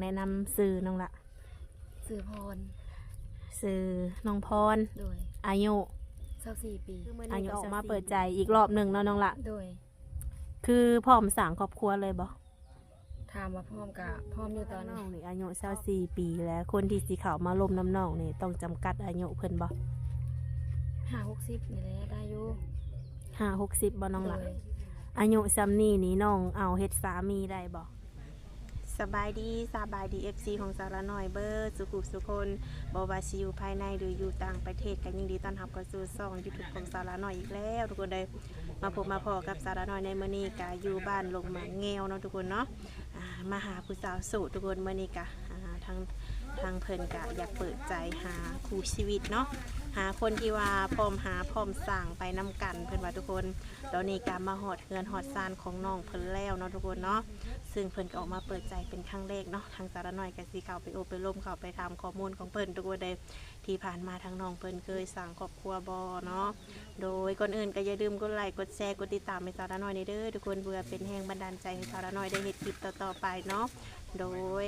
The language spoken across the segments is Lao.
ແນະນຳຊື່ນ້ອງລະ. ຊື່ພອນ. ຊື່ນ້ອງພອນ. ໂດຍ. ອາຍຸ? ຊາວສີ່ປີ. ອາຍຸ ອາຍຸ ຊາວສີ່ ອອກມາເປີດໃຈອີກລອບໜຶ່ງເນາະນ້ອງລະ. ໂດຍ. ຄືພ້ອມສ້າງຄອບຄົວເລີຍບໍ່? ຖາມວ່າພ້ອມກະພ້ອມຢູ່ຕອນນີ້. ນ້ອງນີ້ອາຍຸຊາວສີ່ປີ ແລະ ຄົນທີ່ຊິເຂົ້າມາລົມນຳນ້ອງນີ້ ຕ້ອງຈຳກັດອາຍຸເພິ່ນບໍ່? ຫ້າຫົກສິບນີ້ແຫຼະ ໄດ້ຢູ່. ຫ້າຫົກສິບບໍ່ນ້ອງລະ? ໂດຍ. ອາຍຸສ່ຳນີ້ນີ້ ນ້ອງເອົາເຮັດສາມີໄດ້ບໍ່? ສະບາຍດີ ສະບາຍດີ ເອັຟຊີ ຂອງສາວລານ້ອຍເບິດສູ່ຜູ້ສູ່ຄົນ ບໍ່ວ່າຊິຢູ່ພາຍໃນ ຫຼື ຢູ່ຕ່າງປະເທດ ກໍຍິນດີຕ້ອນຮັບເຂົ້າສູ່ຊ່ອງ YouTube ຂອງສາວລານ້ອຍອີກແລ້ວທຸກຄົນເດີ. ມາພົບມາພໍ້ກັບສາວລານ້ອຍໃນມື້ນີ້ ກະຢູ່ບ້ານລົງໝາກແງວເນາະທຸກຄົນເນາະ. ອ່າ ມາຫາຜູ້ສາວໂສດທຸກຄົນ. ມື້ນີ້ກະ ອ່າ ທາງ ທາງເພິ່ນກະຢາກເປີດໃຈຫາຄູ່ຊີວິດເນາະ ຫາຄົນທີ່ວ່າພ້ອມຫາພ້ອມສ້າງໄປນຳກັນ ເພິ່ນວ່າທຸກຄົນ. ຕອນນີ້ກະມາຮອດເຮືອນຮອດຊານຂອງນ້ອງເພິ່ນແລ້ວເນາະທຸກຄົນເນາະ ຊຶ່ງເພິ່ນກໍອອກມາເປີດໃຈເປັນຄັ້ງແລກເນາະ. ທາງສາວລານ້ອຍກໍຊິເຂົ້າໄປໂອ້ໄປລົມ ເຂົ້າໄປຖາມຂໍ້ມູນຂອງເພິ່ນທຸກຄົນເດີ ທີ່ຜ່ານມາທາງນ້ອງເພິ່ນເຄີຍສ້າງຄອບຄົວບໍ່ເນາະ. ໂດຍ ກ່ອນອື່ນກໍຢ່າລືມກົດໄລ ກົດແຊ ກົດຕິດຕາມໃຫ້ສາວລານ້ອຍແດ່ເດີທຸກຄົນ ເພື່ອເປັນແຮງບັນດານໃຈໃຫ້ສາວລານ້ອຍໄດ້ເຮັດຄລິບຕໍ່ໆໄປເນາະ. ໂດຍ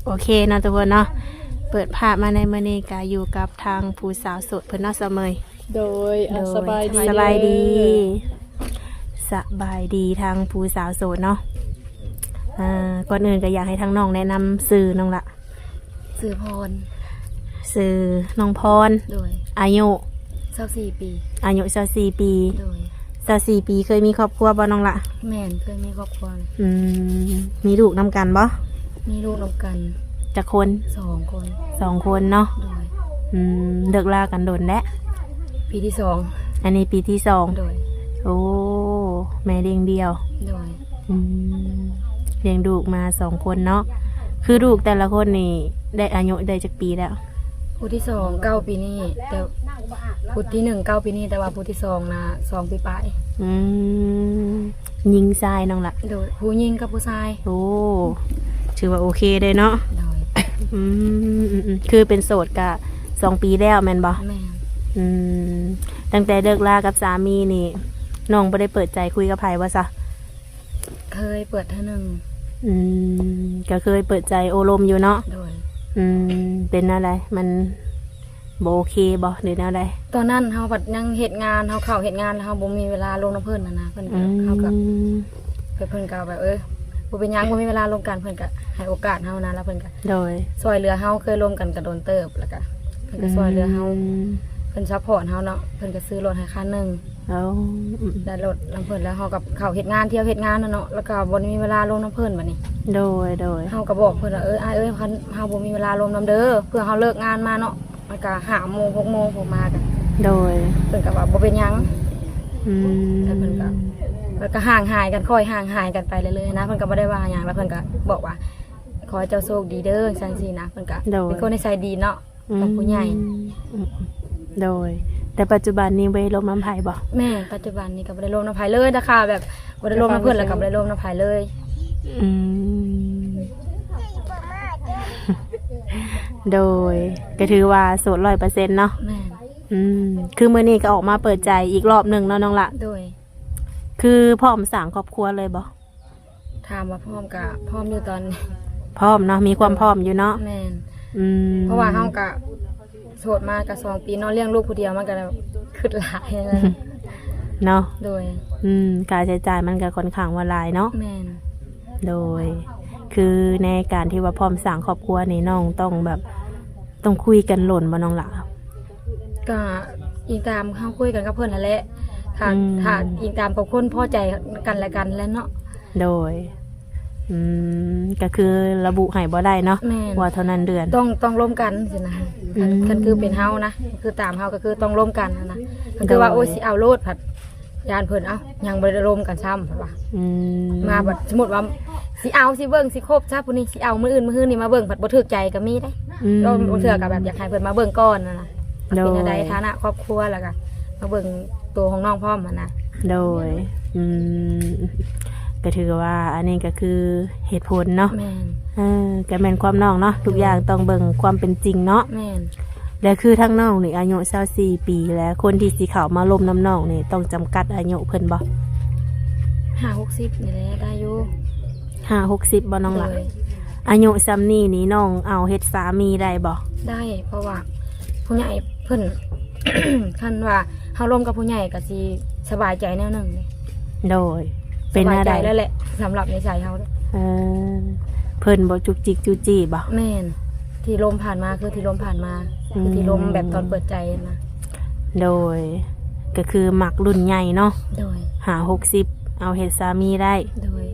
ໂອເຄເນາະທຸກຄົນເນາະ ເປີດພາບມາໃນມື້ນີ້ກະຢູ່ກັບທາງຜູ້ສາວໂສດເພິ່ນເນາະ ສາວເມຍ. ໂດຍ ໂດຍ ສະບາຍດີ ສະບາຍດີ ເດີ ສະບາຍດີທາງຜູ້ສາວໂສດເນາະ. ອ່າ ກ່ອນອື່ນກໍຢາກໃຫ້ທາງນ້ອງແນະນຳຊື່ນ້ອງລະ. ຊື່ພອນ. ຊື່ນ້ອງພອນ. ໂດຍ. ອາຍຸ? ຊາວສີ່ປີ. ອາຍຸຊາວສີ່ປີ. ໂດຍ. ຊາວສີ່ປີ ເຄີຍມີຄອບຄົວບໍ່ນ້ອງລະ? ແມ່ນ ເຄີຍມີຄອບຄົວ. ອືມ ມີລູກນຳກັນບໍ່? ມີລູກນຳກັນ. ຈັກຄົນ? ສອງຄົນ. ສອງຄົນເນາະ. ໂດຍ. ອືມ ເລີກລາກັນດົນແລ້ວ? ປີທີສອງ. ອັນນີ້ປີທີສອງ. ໂດຍ. ໂອ້ ແມ່ລ້ຽງດ່ຽວ. ໂດຍ. ອືມ ລ້ຽງລູກມາສອງຄົນເນາະ. ຄືລູກແຕ່ລະຄົນນີ້ໄດ້ອາຍຸໄດ້ຈັກປີແລ້ວ? ຜູ້ທີສອງເກົ້າປີນີ້ ແຕ່ຜູ້ທີໜຶ່ງເກົ້າປີນີ້ ແຕ່ວ່າຜູ້ທີສອງນະສອງປີປາຍ. ອືມ ຍິງຊາຍນ້ອງລະ? ໂດຍ ຜູ້ຍິງກັບຜູ້ຊາຍ. ໂອ້ ຖືວ່າໂອເຄເດ້ເນາະ. ໂດຍ. ອືມ ອືມ ອືມ ຄືເປັນໂສດກະສອງປີແລ້ວແມ່ນບໍ່? ແມ່ນ. ອືມ ຕັ້ງແຕ່ເລີກລາກັບສາມີນີ້ ນ້ອງບໍ່ໄດ້ເປີດໃຈຄຸຍກັບໃຜວ່າຊະ? ເຄີຍເປີດເທື່ອໜຶ່ງ. ອືມ ກໍເຄີຍເປີດໃຈໂອ້ລົມຢູ່ເນາະ. ໂດຍ. ອືມ ເປັນແນວໃດ ມັນບໍ່ໂອເຄບໍ່ ຫຼືແນວໃດ? ຕອນນັ້ນເຮົາພັດຍັງເຮັດງານ ເຮົາເຂົ້າເຮັດງານ ເຮົາບໍ່ມີເວລາລົມນຳເພິ່ນຫັ້ນນະ. ເພິ່ນກໍ ອືມ ເຮົາກໍ ເພິ່ນກໍແບບ ເອີ ບໍ່ເປັນຫຍັງ ບໍ່ມີເວລາລົມກັນ ເພິ່ນກໍໃຫ້ໂອກາດເຮົານະ ແລ້ວເພິ່ນກໍ ໂດຍ ຊ່ວຍເຫຼືອເຮົາ ເຄີຍລົມກັນກໍດົນເຕີບ ແລ້ວກໍເພິ່ນກໍຊ່ວຍເຫຼືອເຮົາ. ອືມ ເພິ່ນຊັບພອດເຮົາເນາະ ເພິ່ນກໍຊື້ລົດໃຫ້ຄັນໜຶ່ງ. ໂອ້ ອືມ ໄດ້ລົດນຳເພິ່ນ ແລ້ວເຮົາກໍເຂົ້າເຮັດງານ ທ່ຽວເຮັດງານນະເນາະ ແລ້ວກໍບໍ່ໄດ້ມີເວລາລົມນຳເພິ່ນບັດນີ້. ໂດຍ ໂດຍ. ເຮົາກໍບອກເພິ່ນວ່າ ເອີ ອ້າຍເອີຍ ຄັນເຮົາບໍ່ມີເວລາລົມນຳເດີ ເພື່ອເຮົາເລີກງານມາເນາະ ແລ້ວກໍຫ້າໂມງ ຫົກໂມງ ເພິ່ນມາກໍ ໂດຍ ເພິ່ນກໍວ່າບໍ່ເປັນຫຍັງ. ອືມ ແລ້ວເພິ່ນກໍ ແລ້ວກໍຫ່າງຫາຍກັນ ຄ່ອຍຫ່າງຫາຍກັນໄປເລື້ອຍໆນະ ເພິ່ນກໍບໍ່ໄດ້ວ່າຫຍັງ ແລ້ວເພິ່ນກໍບອກວ່າ ຂໍໃຫ້ເຈົ້າໂຊກດີເດີ ຈັ່ງຊີ້ນະ ເພິ່ນກໍ ໂດຍ ເປັນຄົນນິໄສດີເນາະ. ອືມ ກັບຜູ້ໃຫຍ່. ອືມ ໂດຍ. ແຕ່ປັດຈຸບັນນີ້ບໍ່ໄດ້ລົມນຳໃຜບໍ່? ແມ່ນ ປັດຈຸບັນນີ້ກໍບໍ່ໄດ້ລົມນຳໃຜເລີຍ ຖ້າຄ່າແບບບໍ່ໄດ້ລົມນຳເພິ່ນ ແລ້ວກໍບໍ່ໄດ້ລົມນຳໃຜເລີຍ. ອືມ ໂດຍ ກໍຖືວ່າໂສດຮ້ອຍເປີເຊັນເນາະ. ແມ່ນ. ອືມ ຄືມື້ນີ້ກໍອອກມາເປີດໃຈອີກລອບໜຶ່ງເນາະນ້ອງລະ. ໂດຍ. ຄືພ້ອມສ້າງຄອບຄົວເລີຍບໍ່? ຖາມວ່າພ້ອມກະພ້ອມຢູ່ຕອນນີ້. ພ້ອມເນາະ ມີຄວາມ ໂດຍ ພ້ອມຢູ່ເນາະ. ແມ່ນ. ອືມ ເພາະວ່າເຮົາກະໂສດມາກະສອງປີເນາະ ລ້ຽງລູກຜູ້ດຽວມັນກະແບບຄຶດຫຼາຍເນາະ. ໂດຍ. ອືມ ຄ່າໃຊ້ຈ່າຍມັນກະຂ້ອນຂ້າງວ່າຫຼາຍເນາະ. ແມ່ນ. ໂດຍ. ຄືໃນການທີ່ວ່າພ້ອມສ້າງຄອບຄົວນີ້ ນ້ອງຕ້ອງແບບ ຕ້ອງຄຸຍກັນດົນບໍ່ນ້ອງຫຼ້າ? ກະອີງຕາມເຮົາຄຸຍກັນກັບເພິ່ນຫັ້ນແຫຼະ ຖ້າ ອືມ ຖ້າອີງຕາມກັບຄົນພໍໃຈກັນແລະກັນແຫຼະເນາະ. ໂດຍ. ອືມ ກະຄືລະບຸໃຫ້ບໍ່ໄດ້ເນາະ. ແມ່ນ. ວ່າເທົ່ານັ້ນເດືອນ ຕ້ອງ ຕ້ອງລົມກັນຊີ້ນະ. ອືມ ຄັນ ຄັນຄືເປັນເຮົານະ ຄືຕາມເຮົາກໍຄືຕ້ອງລົມກັນຫັ້ນນະ. ຄັນຄືວ່າ ໂດຍ ໂອ້ຍ ຊິເອົາໂລດ ພັດຢ້ານເພິ່ນ ເອົ້າ ຍັງບໍ່ໄດ້ລົມກັນຊ້ຳ ເພິ່ນວ່າ. ອືມ ມາບັດ ສົມມຸດວ່າ ຊິເອົາ ຊິເບິ່ງ ຊິຄົບຊະ ຜູ້ນີ້ ຊິເອົາມື້ອື່ນ ມື້ຮືນນີ້ມາເບິ່ງ ພັດບໍ່ຖືກໃຈກໍມີເດ້. ອືມ ລາງເທື່ອກໍແບບຢາກໃຫ້ເພິ່ນມາເບິ່ງກ່ອນຫັ້ນນະ. ໂດຍ. ວ່າເປັນແນວໃດ ຖານະຄອບຄົວ ແລ້ວກໍມາເບິ່ງໂຕຂອງນ້ອງພ້ອມຫັ້ນນະ. ໂດຍ. ອືມ ກໍຖືວ່າອັນນີ້ກໍຄືເຫດຜົນເນາະ. ແມ່ນ. ເອີ ກໍແມ່ນຄວາມນ້ອງເນາະ ທຸກຢ່າງ ໂດຍ ຕ້ອງເບິ່ງຄວາມເປັນຈິງເນາະ. ແມ່ນ. ແລະ ຄືທາງນ້ອງນີ້ອາຍຸຊາວສີ່ປີ ແລະ ຄົນທີ່ຊິເຂົ້າມາລົມນຳນ້ອງນີ້ ຕ້ອງຈຳກັດອາຍຸເພິ່ນບໍ່? ຫ້າຫົກສິບນີ້ແຫຼະ ໄດ້ຢູ່. ຫ້າຫົກສິບບໍ່ນ້ອງຫຼ້າ? ໂດຍ ອາຍຸສ່ຳນີ້ນີ້ນ້ອງເອົາເຮັດສາມີໄດ້ບໍ່? ໄດ້ ເພາະວ່າຜູ້ໃຫຍ່ເພິ່ນ ຄັນວ່າເຮົາລົມກັບຜູ້ໃຫຍ່ກໍຊິສະບາຍໃຈແນວໜຶ່ງ. ໂດຍ ເປັນແນວໃດ? ສະບາຍໃຈແລ້ວແຫຼະ ສຳລັບນິໄສເຮົາ. ເອີ ເພິ່ນບໍ່ຈຸກຈິກຈູ້ຈີ້ບໍ່? ແມ່ນ ທີ່ລົມຜ່ານມາຄືທີ່ລົມຜ່ານມາ ອືມ ຄືທີ່ລົມແບບຕອນເປີດໃຈຫັ້ນນະ. ໂດຍ ກໍຄືມັກລຸ້ນໃຫຍ່ເນາະ. ໂດຍ ຫ້າຫົກສິບ ເອົາເຮັດສາມີໄດ້. ໂດຍ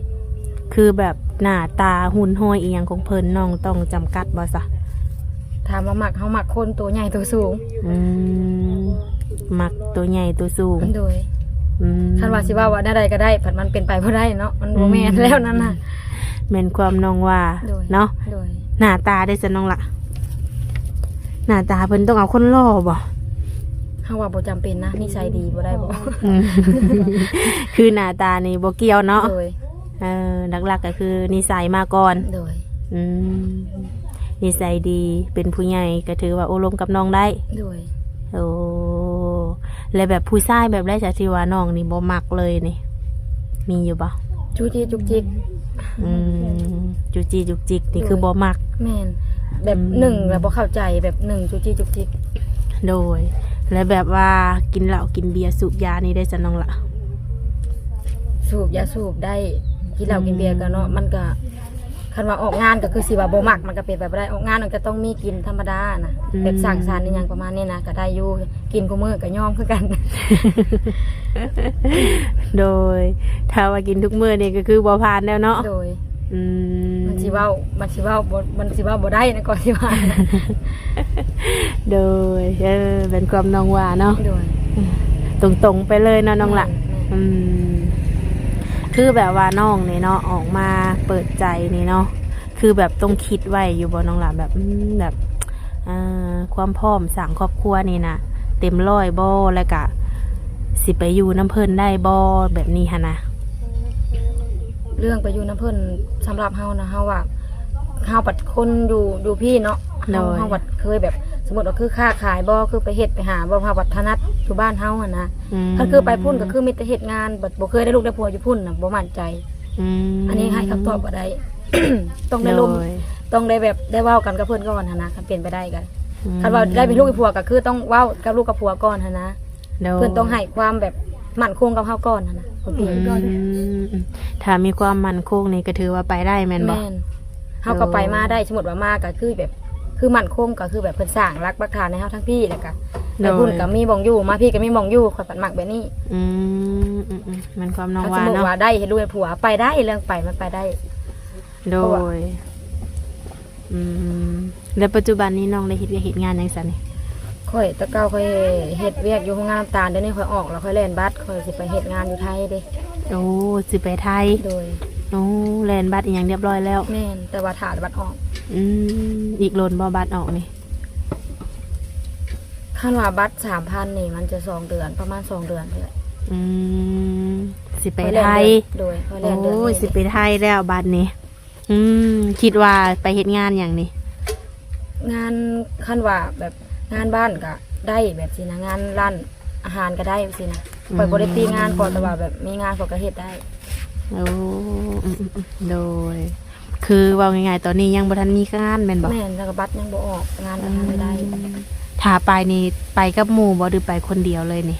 ຄືແບບໜ້າຕາຫຸ່ນຫ້ອຍອີ່ຫຍັງຂອງເພິ່ນ ນ້ອງຕ້ອງຈຳກັດບໍ່ຊະ? ຖາມວ່າມັກ ເຮົາມັກຄົນໂຕໃຫຍ່ໂຕສູງ. ອືມ ມັກໂຕໃຫຍ່ໂຕສູງ. ໂດຍ ອືມ ຄັນວ່າຊິເວົ້າວ່າແນວໃດກໍໄດ້ ພັດມັນເປັນໄປບໍ່ໄດ້ເນາະ ມັນບໍ່ແມ່ນ ອືມ ແລ້ວນັ້ນນະ. ແມ່ນຄວາມນ້ອງວ່າ ໂດຍ ເນາະ. ໂດຍ ໜ້າຕາເດ້ຊັ້ນນ້ອງຫຼ້າ? ໜ້າຕາເພິ່ນຕ້ອງເອົາຄົນຫຼໍ່ບໍ່? ເຮົາວ່າບໍ່ຈຳເປັນນະ ນິໄສດີບໍ່ໄດ້ບໍ່? ອືມ ຄືໜ້າຕານີ້ບໍ່ກ່ຽວເນາະ. ໂດຍ ເອີ ຫຼັກໆກໍຄືນິໄສມາກ່ອນ. ໂດຍ ອືມ ນິໄສດີ ເປັນຜູ້ໃຫຍ່ກໍຖືວ່າໂອ້ລົມກັບນ້ອງໄດ້. ໂດຍ ໂອ້ ແລະແບບຜູ້ຊາຍແບບໃດຊະທີ່ວ່ານ້ອງນີ້ບໍ່ມັກເລີຍນີ້ ມີຢູ່ບໍ່? ຈູ້ຈີ້ຈຸກຈິກ. ອືມ ຈູ້ຈີ້ຈຸກຈິກນີ້ຄືບໍ່ມັກ. ແມ່ນ ແບບ ອືມ ໜຶ່ງແລ້ວບໍ່ເຂົ້າໃຈ ແບບໜຶ່ງຈູ້ຈີ້ຈຸກຈິກ. ໂດຍ ແລະແບບວ່າກິນເຫຼົ້າກິນເບຍສູບຢານີ້ໄດ້ຊັ້ນນ້ອງຫຼ້າ? ສູບຢາສູບໄດ້ ກິນເຫຼົ້າ ອືມ ກິນເບຍກໍເນາະ ມັນກໍ ຄັນວ່າອອກງານກໍຄືຊິວ່າບໍ່ມັກ ມັນກໍເປັນໄປບໍ່ໄດ້. ອອກງານມັນກໍຕ້ອງມີກິນທຳມະດານະ ອືມ ແບບສັງສັນອີ່ຫຍັງປະມານນີ້ນະ ກໍໄດ້ຢູ່ ກິນຄູ່ມື້ກໍຍອມຄືກັນ. ໂດຍ ຖ້າວ່າກິນທຸກມື້ນີ້ກໍຄືບໍ່ຜ່ານແລ້ວເນາະ. ໂດຍ ອືມ ມັນຊິເວົ້າ ມັນຊິເວົ້າບໍ່ ມັນຊິເວົ້າບໍ່ໄດ້ນະ ກໍຊິວ່າ. ໂດຍ ເອີ ເປັນຄວາມນ້ອງວ່າເນາະ. ໂດຍ ຕົງໆໄປເລີຍເນາະນ້ອງຫຼ້າ. ແມ່ນ ແມ່ນ ອືມ ຄືແບບວ່ານ້ອງນີ້ເນາະ ອອກມາເປີດໃຈນີ້ເນາະ ຄືແບບຕ້ອງຄິດໄວ້ຢູ່ບໍ່ນ້ອງຫຼ້າ? ແບບ ອືມ ແບບ ເອີ ຄວາມພ້ອມສ້າງຄອບຄົວນີ້ນະ ເຕັມຮ້ອຍບໍ່? ແລ້ວກະຊິໄປຢູ່ນຳເພິ່ນໄດ້ບໍ່ ແບບນີ້ຫັ້ນນະ? ເລື່ອງໄປຢູ່ນຳເພິ່ນ ສຳລັບເຮົານະ ເຮົາວ່າ ເຮົາບັດຄົນຢູ່ ຢູ່ພີ້ເນາະ. ໂດຍ ເຮົາ ເຮົາບັດເຄີຍແບບ ສົມມຸດວ່າຄືຄ້າຂາຍບໍ່ ຄືໄປເຮັດໄປຫາບໍ່ ເຮົາບັດຖະໜັດຢູ່ບ້ານເຮົາຫັ້ນນະ. ອືມ ຄັນຄືໄປພຸ້ນກໍຄືມີແຕ່ເຮັດງານ ບັດບໍ່ເຄີຍໄດ້ລູກໄດ້ຜົວຢູ່ພຸ້ນນະ ບໍ່ໝັ້ນໃຈ. ອືມ ອັນນີ້ໃຫ້ຄຳຕອບບໍ່ໄດ້ ຕ້ອງໄດ້ລົມ ໂດຍ ຕ້ອງໄດ້ແບບໄດ້ເວົ້າກັນກັບເພິ່ນກ່ອນຫັ້ນນະ ຄັນເປັນໄປໄດ້ກໍ. ອືມ ຄັນວ່າໄດ້ເປັນລູກເປັນຜົວກໍຄືຕ້ອງເວົ້າກັບລູກກັບຜົວກ່ອນຫັ້ນນະ. ໂດຍ ເພິ່ນຕ້ອງໃຫ້ຄວາມແບບໝັ້ນຄົງກັບເຮົາກ່ອນຫັ້ນນະ ຄົນທີ່ ອືມ ຖ້າມີຄວາມໝັ້ນຄົງນີ້ກໍຖືວ່າໄປໄດ້ແມ່ນບໍ່? ແມ່ນ ເຮົາກໍໄປມາໄດ້. ໂດຍ ສົມມຸດວ່າມາກໍຄືແບບ ຄືໝັ້ນຄົງ ກໍຄືແບບເພິ່ນສ້າງຫຼັກປັກຖານໃຫ້ເຮົາທັງພີ້ ແລ້ວກໍ ໂດຍ ໄປພຸ້ນກໍມີບ່ອນຢູ່ ມາພີ້ກໍມີບ່ອນຢູ່. ຂ້ອຍພັດມັກແບບນີ້. ອືມ ອືມໆ ແມ່ນຄວາມນ້ອງວ່າເນາະ ຖ້າສົມມຸດວ່າໄດ້ເຮັດລູກເຮັດຜົວໄປໄດ້ ເລື່ອງໄປມັນໄປໄດ້. ໂດຍ ເພາະວ່າ ອືມ ແລ້ວປັດຈຸບັນນີ້ນ້ອງໄດ້ເຮັດວຽກເຮັດງານຫຍັງຊະນີ້? ຂ້ອຍ ແຕ່ເກົ່າຂ້ອຍເຮັດວຽກຢູ່ໂຮງງານນ້ຳຕານ ດຽວນີ້ຂ້ອຍອອກແລ້ວ ຂ້ອຍແລ່ນບັດ ຂ້ອຍຊິໄປເຮັດງານຢູ່ໄທເດ້. ໂອ້ ຊິໄປໄທ? ໂດຍ ໂອ້ ແລ່ນບັດອີ່ຫຍັງຮຽບຮ້ອຍແລ້ວ? ແມ່ນ ແຕ່ວ່າຖ້າແຕ່ບັດອອກ. ອືມ ອີກດົນບໍ່ບັດອອກນີ້? ຄັນວ່າບັດສາມພັນນີ້ ມັນຈະສອງເດືອນ ປະມານສອງເດືອນພຸ້ນແຫຼະ. ອືມ ຊິໄປໄທ? ໂດຍ ຂ້ອຍແລ່ນເດືອນ ໂອ້ຍ ນີ້ ຊິໄປໄທແລ້ວບັດນີ້. ອືມ ຄິດວ່າໄປເຮັດງານຫຍັງນີ້? ງານ ຄັນວ່າແບບງານບ້ານກໍໄດ້ແບບຊີ້ນະ ງານຮ້ານອາຫານກໍໄດ້ຊີ້ນະ. ອືມ ຂ້ອຍບໍ່ໄດ້ຕິງານ ຂໍແຕ່ວ່າແບບມີງານຂ້ອຍກໍເຮັດໄດ້. ໂອ້ ອືມໆໆ ໂດຍ ຄືເວົ້າງ່າຍໆ ຕອນນີ້ຍັງບໍ່ທັນມີງານແມ່ນບໍ່? ແມ່ນ ແລ້ວກໍບັດຍັງບໍ່ອອກ ງານກໍຫາບໍ່ໄດ້. ອືມ ຖ້າໄປນີ້ໄປກັບໝູ່ບໍ່ ຫຼືໄປຄົນດຽວເລີຍນີ້?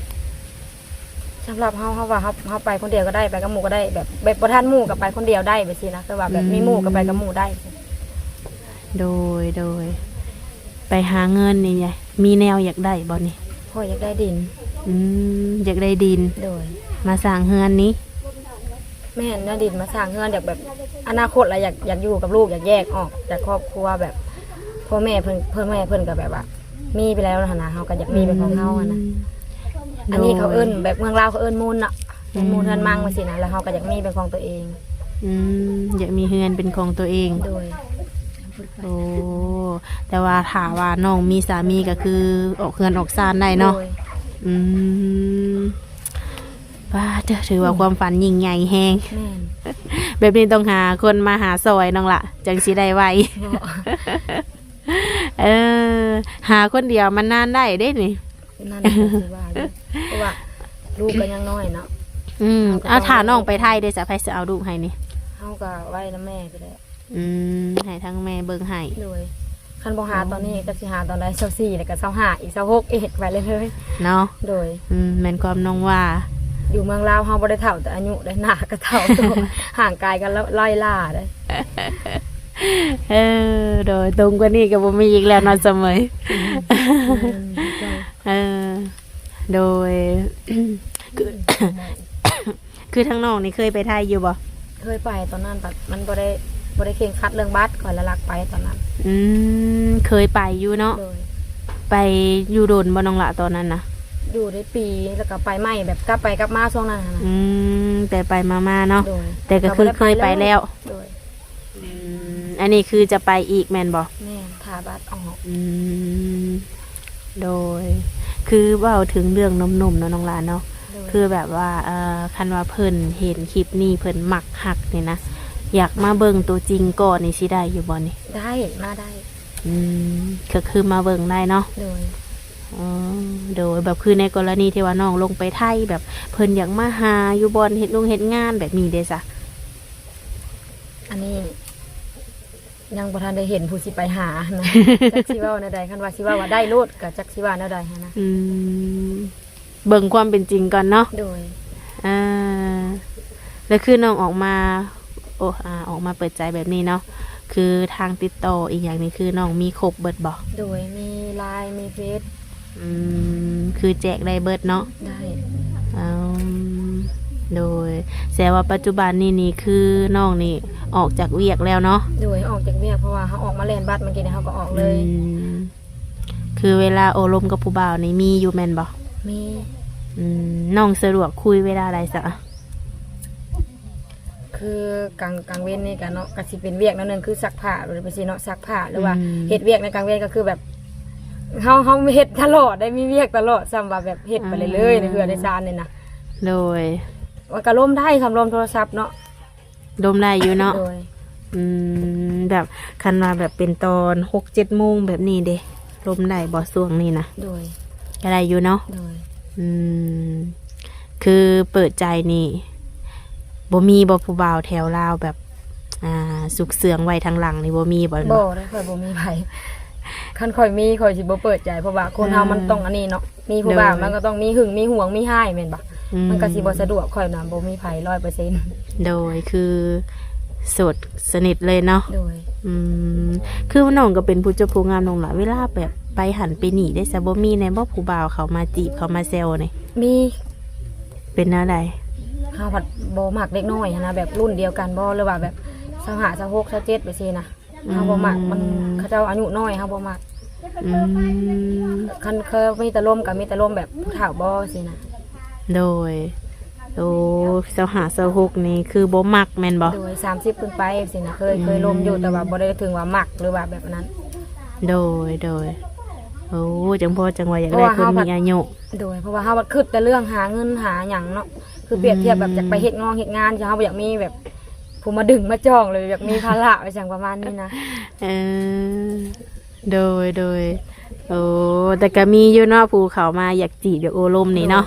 ສຳລັບເຮົາ ເຮົາວ່າເຮົາ ເຮົາໄປຄົນດຽວກໍໄດ້ ໄປກັບໝູ່ກໍໄດ້ ແບບ ແບບບໍ່ທັນໝູ່ກໍໄປຄົນດຽວໄດ້ແບບຊີ້ນະ ຄືວ່າແບບ ອືມ ມີໝູ່ກໍໄປກັບໝູ່ໄດ້. ໂດຍ ໂດຍ ໄປຫາເງິນນີ້ ມີແນວຢາກໄດ້ບໍ່ນີ້? ຂ້ອຍຢາກໄດ້ດິນ. ອືມ ຢາກໄດ້ດິນ. ໂດຍ ມາສ້າງເຮືອນນີ້? ແມ່ນ ແນວດິນມາສ້າງເຮືອນ ຢາກແບບ ອະນາຄົດລະ ຢາກ ຢາກຢູ່ກັບລູກ ຢາກແຍກອອກຈາກຄອບຄົວ ແບບ ພໍ່ແມ່ເພິ່ນ ພໍ່ແມ່ເພິ່ນກໍແບບວ່າ ມີໄປແລ້ວຫັ້ນນະ ເຮົາກໍຢາກມີເປັນຂອງເຮົາຫັ້ນນະ. ອືມ ອັນນີ້ເຂົາເອີ້ນ ໂດຍ ແບບເມືອງລາວເຂົາເອີ້ນມູນເນາະ ອືມ ເປັນມູນເຮືອນມັງວ່າຊີ້ນະ ແລ້ວເຮົາກໍຢາກມີເປັນຂອງຕົວເອງ. ອືມ ຢາກມີເຮືອນເປັນຂອງຕົວເອງ. ໂດຍ ໂອ້ ແຕ່ວ່າຖ້າວ່ານ້ອງມີສາມີກໍຄືອອກເຮືອນອອກຊານໄດ້ເນາະ. ໂດຍ ອືມ ປາດເດີ ຖືວ່າ ອືມ ຄວາມຝັນຍິ່ງໃຫຍ່ແຮງ. ແມ່ນ ແບບນີ້ຕ້ອງຫາຄົນມາຫາຊ່ອຍນ້ອງລະ ຈັ່ງຊິໄດ້ໄວ. ເອີ ຫາຄົນດຽວມັນນານໄດ້ເດ້ນີ້. ນັ້ນກໍຊິວ່າຢູ່ ເພາະວ່າລູກກໍຍັງນ້ອຍເນາະ. ອືມ ເອົາ ຖ້ານ້ອງໄປໄທເດ້ ສະໃຜຊິເອົາລູກໃຫ້ນີ້? ເຮົາກໍໄວ້ນຳແມ່ພຸ້ນແຫຼະ. ອືມ ໃຫ້ທາງແມ່ເບິ່ງໃຫ້. ໂດຍ ຄັນບໍ່ຫາຕອນນີ້ກໍຊິຫາຕອນໃດ ຊາວສີ່ ແລ້ວກໍຊາວຫ້າ ອີກຊາວຫົກ ອີກ ໄປເລື້ອຍໆ ເນາະ. ໂດຍ ອືມ ແມ່ນຄວາມນ້ອງວ່າ ຢູ່ເມືອງລາວເຮົາບໍ່ໄດ້ເຖົ້າແຕ່ອາຍຸເດ້ ໜ້າກໍເຖົ້າ ໂຕ ຮ່າງກາຍກໍລ- ລ່ອຍຫຼ້າເດ້. ເອີ ໂດຍ ຕົງກວ່ານີ້ກໍບໍ່ມີອີກແລ້ວເນາະ ສະເໝີຍ. ອືມ ເອີ ໂດຍ ຄື ຄືທາງນ້ອງນີ້ເຄີຍໄປໄທຢູ່ບໍ່? ເຄີຍໄປ ຕອນນັ້ນບັດມັນບໍ່ໄດ້ ບໍ່ໄດ້ເຄັ່ງຄັດເລື່ອງບັດ ຂ້ອຍລະລັກໄປຕອນນັ້ນ. ອືມ ເຄີຍໄປຢູ່ເນາະ. ໂດຍ ໄປຢູ່ດົນບໍ່ນ້ອງຫຼະຕອນນັ້ນນະ? ຢູ່ໄດ້ປີ ແລ້ວກໍໄປໃໝ່ ແບບກັບໄປກັບມາຊ່ວງນັ້ນຫັ້ນນະ. ອືມ ໄປໄປມາມາເນາະ. ໂດຍ ແຕ່ກໍຄືເຄີຍໄປແລ້ວ. ໂດຍ ອືມ ອັນນີ້ຄືຈະໄປອີກແມ່ນບໍ່? ແມ່ນ ຖ້າບັດອອກ. ອືມ ໂດຍ ຄືເວົ້າເຖິງເລື່ອງໜຸ່ມໆເນາະນ້ອງຫຼ້າເນາະ. ໂດຍ ຄືແບບວ່າ ເອີ ຄັນວ່າເພິ່ນເຫັນຄລິບນີ້ ເພິ່ນມັກຮັກນີ້ນະ ຢາກມາເບິ່ງຕົວຈິງກ່ອນນີ້ ຊິໄດ້ຢູ່ບໍ່ນີ້? ໄດ້ ມາໄດ້. ອືມ ກໍຄືມາເບິ່ງໄດ້ເນາະ. ໂດຍ ອໍ ໂດຍ ແບບຄືໃນກໍລະນີທີ່ວ່ານ້ອງລົງໄປໄທ ແບບເພິ່ນຢາກມາຫາຢູ່ບ່ອນເຮັດໂຮງເຮັດງານແບບນີ້ເດ້ຊະ? ອັນນີ້ ຍັງບໍ່ທັນໄດ້ເຫັນຜູ້ຊິໄປຫາຫັ້ນນະ ຈັກຊິເວົ້າແນວໃດ. ຄັນວ່າຊິເວົ້າວ່າໄດ້ໂລດ ກໍຈັກຊິວ່າແນວໃດຫັ້ນນະ. ອືມ ເບິ່ງຄວາມເປັນຈິງກ່ອນເນາະ. ໂດຍ ອ່າ ແລ້ວຄືນ້ອງອອກມາ ໂອ້ ອ່າ ອອກມາເປີດໃຈແບບນີ້ເນາະ ຄືທາງຕິດຕໍ່ອີ່ຫຍັງນີ້ ຄືນ້ອງມີຄົບເບິດບໍ່? ໂດຍ ມີ LINE ມີເຟສ. ອືມ ຄືແຈກໄດ້ເບິດເນາະ. ໄດ້ ອືມ ໂດຍ ແສດງວ່າປັດຈຸບັນນີ້ນີ້ ຄືນ້ອງນີ້ອອກຈາກວຽກແລ້ວເນາະ? ໂດຍ ອອກຈາກວຽກ ເພາະວ່າເຮົາອອກມາແລ່ນບັດ ເມື່ອກີ້ນີ້ເຮົາກໍອອກເລີຍ. ອືມ ຄືເວລາໂອ້ລົມກັບຜູ້ບ່າວນີ້ມີຢູ່ແມ່ນບໍ່? ມີ. ອືມ ນ້ອງສະດວກຄຸຍເວລາໃດຊະ? ຄືກາງ ກາງເວັນນີ້ກະເນາະ ກະຊິເປັນວຽກແນວໜຶ່ງ ຄືຊັກຜ້າ ຫຼືໄປຊີ້ເນາະ ຊັກຜ້າ ຫຼືວ່າ ອືມ ເຮັດວຽກໃນກາງເວັນກໍຄືແບບ ເຮົາ ເຮົາເຮັດຕະຫຼອດໄດ໋ ມີວຽກຕະຫຼອດ ສ່ຳວ່າແບບເຮັດໄປເລື້ອຍໆ ໃນເຮືອນໃນຊານນີ້ນະ. ໂດຍ ມັນກະລົມໄດ້ ຄຳລົມໂທລະສັບເນາະ. ລົມໄດ້ຢູ່ເນາະ. ໂດຍ ອືມ ແບບຄັນວ່າແບບເປັນຕອນຫົກເຈັດໂມງແບບນີ້ເດ ລົມໄດ້ບໍ່ຊ່ວງນີ້ນະ? ໂດຍ ກໍໄດ້ຢູ່ເນາະ. ໂດຍ ອືມ ຄືເປີດໃຈນີ້ ບໍ່ມີບໍ່ຜູ້ບ່າວແຖວລາວແບບ ອ່າ ສຸກເຊື່ອງໄວ້ທາງຫຼັງນີ້ ບໍ່ມີບໍ່? ບໍ່ໄດ໋ ຂ້ອຍບໍ່ມີໃຜ. ຄັນຂ້ອຍມີ ຂ້ອຍຊິບໍ່ເປີດໃຈ ເພາະວ່າຄົນເຮົາມັນ ເອີ ຕ້ອງອັນນີ້ເນາະ ມີຜູ້ບ່າວ ໂດຍ ມັນກໍຕ້ອງມີຫຶງ ມີຫວງ ມີຮ້າຍແມ່ນບໍ່? ອືມ ມັນກໍຊິບໍ່ສະດວກ ຂ້ອຍນະບໍ່ມີໃຜຮ້ອຍເປີເຊັນ. ໂດຍ ຄືໂສດສະໜິດເລີຍເນາະ. ໂດຍ ອືມ ຄືນ້ອງກໍເປັນຜູ້ຈົບຜູ້ງາມນ້ອງຫຼະ ເວລາແບບໄປຫັ້ນໄປນີ້ໄດ້ຊະ ບໍ່ມີແດ່ບໍ່ ຜູ້ບ່າວເຂົ້າມາຈີບ ເຂົ້າມາແຊວນີ້? ມີ. ເປັນແນວໃດ? ເຮົາພັດບໍ່ມັກເດັກນ້ອຍຫັ້ນນະ ແບບລຸ້ນດຽວກັນບໍ່ ຫຼືວ່າແບບຊາວຫ້າ ຊາວຫົກ ຊາວເຈັດ ແບບຊີ້ນະ. ເຮົາບໍ່ມັກ ອືມ ມັນ ເຂົາເຈົ້າອາຍຸນ້ອຍ ເຮົາບໍ່ມັກ. ອືມ ຄັນເຄີຍມີແຕ່ລົມກໍມີແຕ່ລົມແບບຜູ້ເຖົ້າບໍ່ຊີ້ນະ. ໂດຍ ໂອ້ ຊາວຫ້າ ຊາວຫົກນີ້ຄືບໍ່ມັກແມ່ນບໍ່? ໂດຍ ສາມສິບຂຶ້ນໄປຊີ້ນະ ເຄີຍ ອືມ ເຄີຍລົມຢູ່ ແຕ່ວ່າບໍ່ໄດ້ເຖິງວ່າມັກ ຫຼືວ່າແບບນັ້ນ. ໂດຍ ໂດຍ ໂອ້ ຈັ່ງພໍຈັ່ງວ່າຢາກໄດ້ຄົນມີອາຍຸ. ໂດຍ ເພາະວ່າເຮົາບັດຄິດແຕ່ເລື່ອງຫາເງິນຫາຫຍັງເນາະ ຄືປຽບທຽບແບບ ອືມ ຢາກໄປເຮັດງອນເຮັດງານ ເຮົາບໍ່ຢາກມີແບບຜູ້ມາດຶງມາຈ່ອງ ຫຼືຢາກມີພາລະ ວ່າຈັ່ງປະມານນີ້ນະ. ເອີ ໂດຍ ໂດຍ ໂອ້ ແຕ່ກໍມີຢູ່ເນາະ ຜູ້ເຂົ້າມາຢາກຈີບ ຢາກໂອ້ລົມນີ້ເນາະ.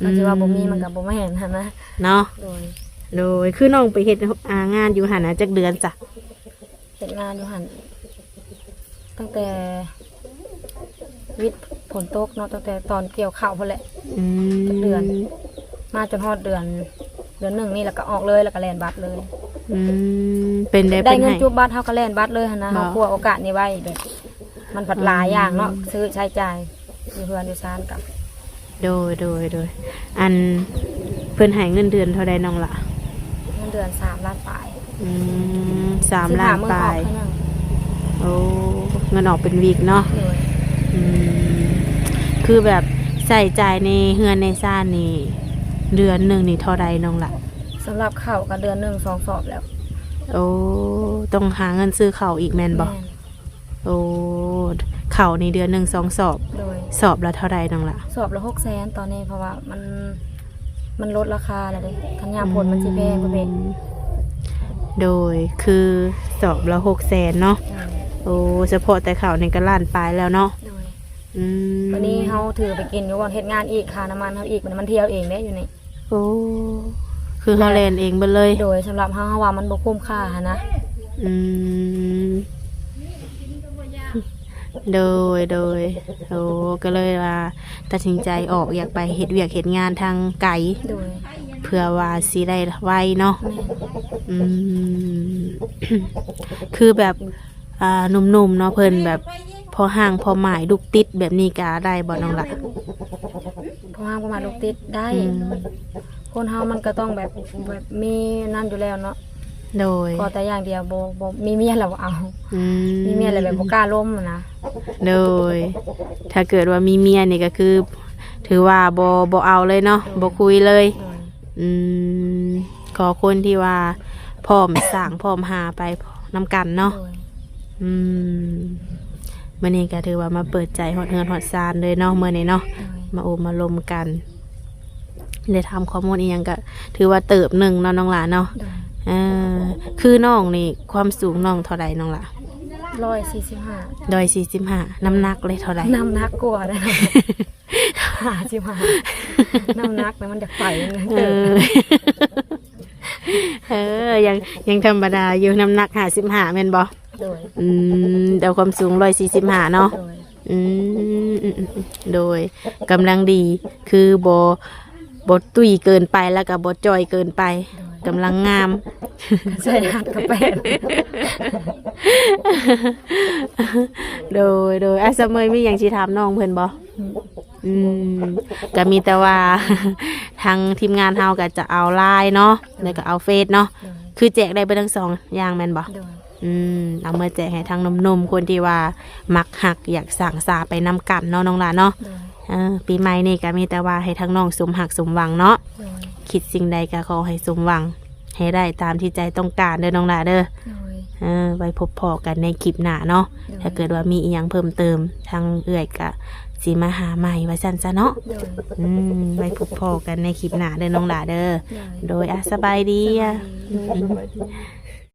ໂດຍ ອືມ ຄັນຊິວ່າບໍ່ມີມັນກໍບໍ່ແມ່ນຫັ້ນນະ ເນາະ. ໂດຍ ໂດຍ ຄືນ້ອງໄປເຮັດ ອາ ງານຢູ່ຫັ້ນນະ ຈັກເດືອນຊະ? ເຮັດງານຢູ່ຫັ້ນຕັ້ງແຕ່ວິດຝົນຕົກເນາະ ຕັ້ງແຕ່ຕອນກ່ຽວເຂົ້າພຸ້ນແຫຼະ. ອືມ ຈັກເດືອນ ມາຈົນຮອດເດືອນ ເດືອນໜຶ່ງນີ້ ແລ້ວກໍອອກເລີຍ ແລ້ວກໍແລ່ນບັດເລີຍ. ອືມ ເປັນໄດ້ ໄດ້ເງິນ ເພິ່ນໃຫ້ ຈູບບັດ ເຮົາກໍແລ່ນບັດເລີຍຫັ້ນນະ. ບໍ່ ເຮົາຄົວໂອກາດນີ້ໄວ້ ແບບມັນພັດຫຼາຍຢ່າງເນາະ ອືມ ຊື້ໃຊ້ຈ່າຍ ຢູ່ເຮືອນຢູ່ຊານກັບ. ໂດຍ ໂດຍ ໂດຍ ອັນ ເພິ່ນໃຫ້ເງິນເດືອນເທົ່າໃດນ້ອງລະ? ເງິນເດືອນສາມລ້ານປາຍ. ອືມ ສາມລ້ານປາຍ. ໂອ້ ເງິນອອກເປັນວິກເນາະ. ໂດຍ ອືມ ຄືແບບໃຊ້ຈ່າຍໃນເຮືອນໃນຊານນີ້ ເດືອນໜຶ່ງນີ້ເທົ່າໃດນ້ອງລະ? ສຳລັບເຂົ້າກໍເດືອນໜຶ່ງສອງສອບແລ້ວ. ໂອ້ ຕ້ອງຫາເງິນຊື້ເຂົ້າອີກແມ່ນບໍ່? ແມ່ນ. ໂອ້ ເຂົ້ານີ້ເດືອນໜຶ່ງສອງສອບ. ໂດຍ ສອບລະເທົ່າໃດນ້ອງລະ? ສອບລະຫົກແສນຕອນນີ້ ເພາະວ່າມັນ ມັນລົດລາຄາແລ້ວເດ້ ຄັນຍາມຝົນມັນຊິແພງປະເພດ. ອືມ ໂດຍ ຄືສອບລະຫົກແສນເນາະ. ໂດຍ ໂອ້ ສະເພາະແຕ່ເຂົ້ານີ້ກໍລ້ານປາຍແລ້ວເນາະ. ໂດຍ ອືມ ບາດນີ້ເຮົາຖືໄປກິນຢູ່ບ່ອນເຮັດງານອີກ ຄ່ານ້ຳມັນເຮົາອີກ ບາດນີ້ມັນທ່ຽວເອງເດ້ຢູ່ນີ້. ໂອ້ ຄືເຮົາແລ່ນເອງເບິດເລີຍ. ໂດຍ ສຳລັບເຮົາ ເຮົາວ່າມັນບໍ່ຄຸ້ມຄ່າຫັ້ນນະ. ອືມ ໂດຍ ໂດຍ ໂອ້ ກໍເລີຍວ່າຕັດສິນໃຈອອກ ຢາກໄປເຮັດວຽກເຮັດງານທາງໄກ ໂດຍ ເພື່ອວ່າຊິໄດ້ໄວເນາະ. ແມ່ນ. ອືມ ຄືແບບ ອ່າ ໜຸ່ມໆເນາະ ເພິ່ນແບບພໍຮ່າງພໍໝາຍ ລູກຕິດແບບນີ້ກະໄດ້ບໍ່ນ້ອງລະ? ພໍຮ່າງພໍໝາຍລູກຕິດໄດ້. ອືມ ຄົນເຮົາມັນກໍຕ້ອງແບບ ແບບມີນັ້ນຢູ່ແລ້ວເນາະ. ໂດຍ ຂໍແຕ່ຢ່າງດຽວ ບໍ່ ບໍ່ມີເມຍແລ້ວບໍ່ເອົາ. ອືມ ມີເມຍແລ້ວແບບບໍ່ກ້າລົມນະ. ໂດຍ ຖ້າເກີດວ່າມີເມຍນີ້ກໍຄືຖືວ່າບໍ່ ບໍ່ເອົາເລີຍເນາະ. ໂດຍ ບໍ່ຄຸຍເລີຍ. ໂດຍ ອືມ ຂໍຄົນທີ່ວ່າພ້ອມສ້າງ ພ້ອມຫາໄປນຳກັນເນາະ. ໂດຍ ອືມ ມື້ນີ້ກໍຖືວ່າມາເປີດໃຈຮອດເຮືອນຮອດຊານເລີຍເນາະ ມື້ນີ້ເນາະ. ໂດຍ ມາໂອ້ມາລົມກັນ ໄດ້ຖາມຂໍ້ມູນອີ່ຫຍັງກໍຖືວ່າເຕີບໜຶ່ງເນາະນ້ອງຫຼ້າເນາະ. ໂດຍ ເອີ ຄືນ້ອງນີ້ຄວາມສູງນ້ອງເທົ່າໃດນ້ອງຫຼ້າ? ຮ້ອຍສີ່ສິບຫ້າ. ຮ້ອຍສີ່ສິບຫ້າ ນ້ຳໜັກເລີຍເທົ່າໃດ? ນ້ຳໜັກກວ່າໄດ໋ ຫ້າສິບຫ້າ ນ້ຳໜັກນະມັນຢາກໄປນະ. ເອີ ເອີ ຍັງ ຍັງທຳມະດາຢູ່ ນ້ຳໜັກຫ້າສິບຫ້າແມ່ນບໍ່? ໂດຍ ອືມ ແຕ່ຄວາມສູງຮ້ອຍສີ່ສິບຫ້າເນາະ. ໂດຍ ອືມ ອືມ ອືມ ໂດຍ ກຳລັງດີ ຄືບໍ່ ບໍ່ຕຸ້ຍເກີນໄປ ແລ້ວກໍບໍ່ຈ່ອຍເກີນໄປ. ໂດຍ ກຳລັງງາມ ໃສ່ຮັດກະແປນ. ໂດຍ ໂດຍ ອາ ສະເໝີຍມີຫຍັງຊິຖາມນ້ອງເພິ່ນບໍ່? ອືມ ອືມ ກໍມີແຕ່ວ່າ ທາງທີມງານເຮົາກໍຈະເອົາ LINE ເນາະ ໂດຍ ແລ້ວກໍເອົາເຟສເນາະ. ໂດຍ ຄືແຈກໄດ້ເບິດທັງສອງຢ່າງແມ່ນບໍ່? ໂດຍ ອືມ ເອົາມາແຈກໃຫ້ທາງໜຸ່ມໆ ຄົນທີ່ວ່າມັກຮັກ ຢາກສ້າງສາໄປນຳກັນເນາະນ້ອງຫຼ້າເນາະ. ໂດຍ ເອີ ປີໃໝ່ນີ້ກໍມີແຕ່ວ່າໃຫ້ທາງນ້ອງສົມຮັກສົມຫວັງເນາະ. ໂດຍ ຄິດສິ່ງໃດກໍຂໍໃຫ້ສົມຫວັງ ໃຫ້ໄດ້ຕາມທີ່ໃຈຕ້ອງການເດີນ້ອງຫຼ້າເດີ. ໂດຍ ເອີ ໄວ້ພົບພໍ້ກັນໃນຄລິບໜ້າເນາະ. ໂດຍ ຖ້າເກີດວ່າມີອີ່ຫຍັງເພີ່ມເຕີມ ທາງເອື້ອຍກະຊິມາຫາໃໝ່ວ່າຊັ້ນຊະເນາະ. ໂດຍ ອືມ ໄວ້ພົບພໍ້ກັນໃນຄລິບໜ້າເດີນ້ອງຫຼ້າເດີ. ໂດຍ ໂດຍ ອາ ສະບາຍດີ. ສະບາຍດີ. ໂດຍ ສະບາຍດີ.